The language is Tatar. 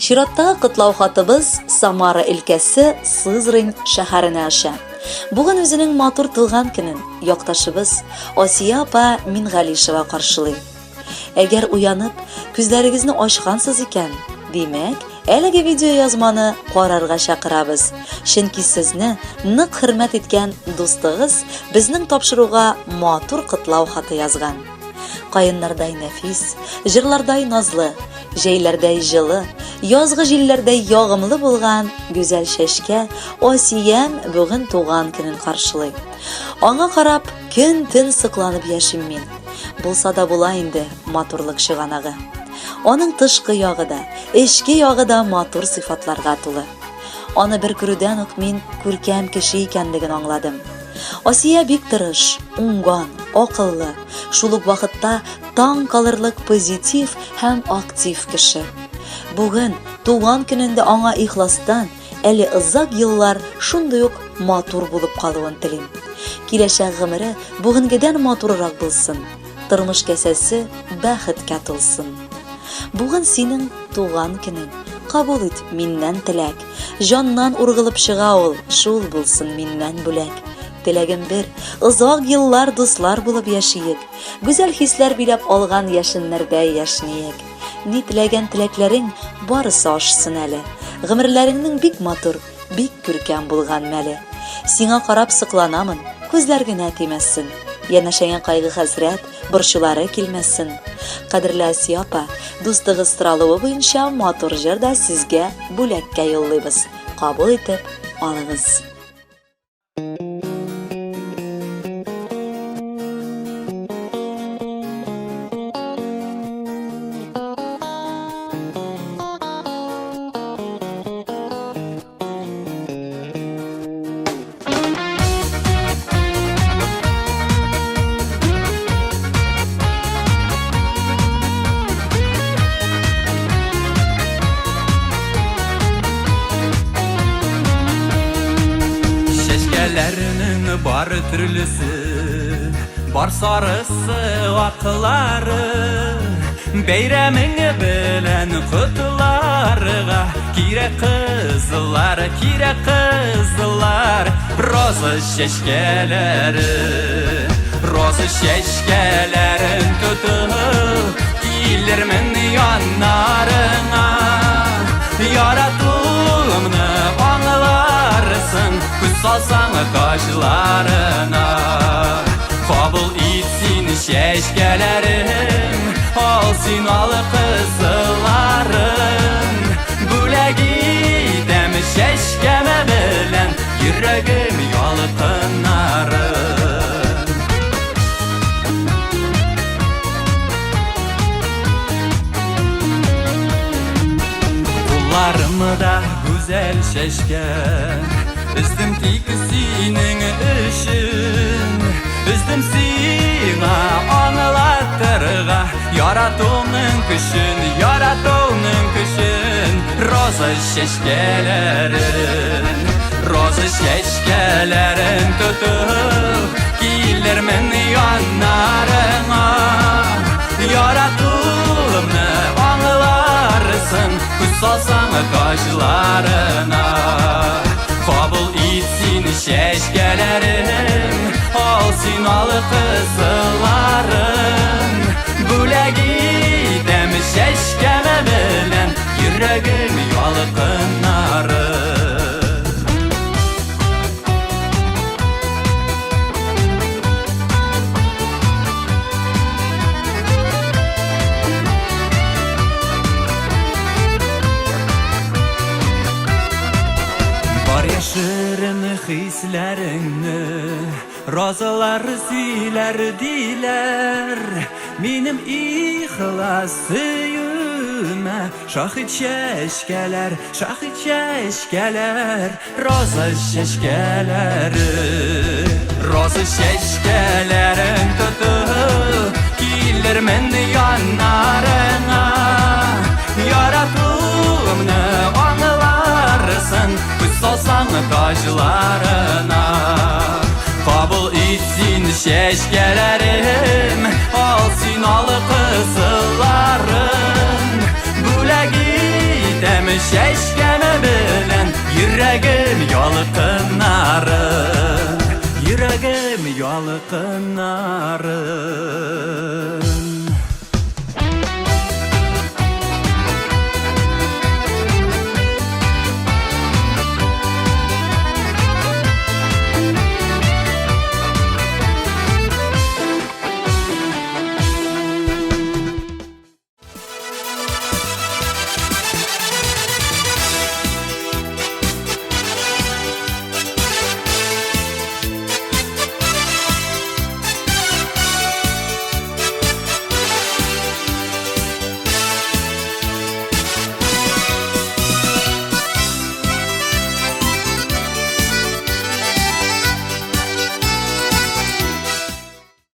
Чираттагы котлау хатыбыз Самара өлкәсе Сызрань шәһәренә оча. Бүген үзенең матур туган көнен якташыбыз Асия апа Мингалишева каршылый. Әгәр уянып, күзләрегезне ачкансыз икән, димәк, әлеге видеоязманы карарга чакырабыз. Чөнки сезне нык хөрмәт иткән дустыгыз безнең тапшыруга матур котлау хаты язган. Каеннардай нәфис, җырлардай назлы, җәйләрдәй җылы, язгы җилләрдәй ягымлы булган гүзәл чәчкә Асиям бүген туган көнен каршылый. Аңа карап, көн-төн сокланып яшим мин. Булса да була инде матурлык чыганагы. Аның тышкы ягы да, эчке ягы да матур сыйфатларга тулы. Аны бер күрүдән үк мин күркәм кеше икәнлеген аңладым. Асия бик тырыш, уңган, акыллы, шул ук вакытта таң калырлык позитив һәм актив кеше. Бүген, туган көнендә аңа ихластан әле озак еллар шундый ук матур булып калуын телим. Киләчәк гомере бүгенгедән матуррак булсын, тормыш кәсәсе бәхеткә тулсын. Бүген синең туган көнең, кабул ит миннән теләк. Җаннан ургылып чыга ул, шул булсын миннән бүләк. Теләгем бер, озак еллар дуслар булып яшиек. Гүзәл хисләр биләп алган яшеннәрдәй яшниек. Ни теләгән теләкләрең барысы ашсын әле. Гомерләреңнең бик матур, бик күркәм булган мәле. Сиңа карап сокланамын, күзләр генә тимәсен. Янәшәңә кайгы-хәсрәт, борчулары килмәсен. Кадерле Асия апа, дустыгыз соралуы буенча матур җыр да сезгә бүләккә юллыйбыз. Кабул итеп алыгыз. Чәчкәләрнең бар төрлесе, бар сарысы, аклары. Бәйрәмең белән котларга кирәк кызлар, кирәк кызлар, роза чәчкәләре. Роза чәчкәләрен тотып, килермен яннарыңа. Яратуымны аңларсың, күз салсаң кашларына. Кабул ит син чәчкәләрем, ал син ал кызылларын. Бүләк итәм чәчкәмә белән йөрәгем ялкыннарын. Кулларымда гүзәл чәчкә, Өздем тик синең өчен. Өздем сиңа аңлатырга Яратуның көчен, яратуның көчен. Роза чәчкәләрен, роза чәчкәләрен тотып килермен яннарыңа. Яратуымны аңларсың, күз салсаң кашларына. Кабул ит син чәчкәләрен, ал син ал кызылларын. Бүләк итәм чәчкәмә белән йөрәгем ялкыннарын. Бар яшерен хисләреңне Розалар сөйләр диләр. Минем ихлас сөюемә Шаһит чәчкәләр, шаһит чәчкәләр, Роза чәчкәләре. Роза чәчкәләрен тотып килермен яннарыңа. Яратуымны аңларсың, күз салсаң таҗларына. Кабул ит син чәчкәләрем, ал син ал кызылларын. Бүләк итәм чәчкәне белән йөрәгем ялкыннары. Йөрәгем ялкыннары.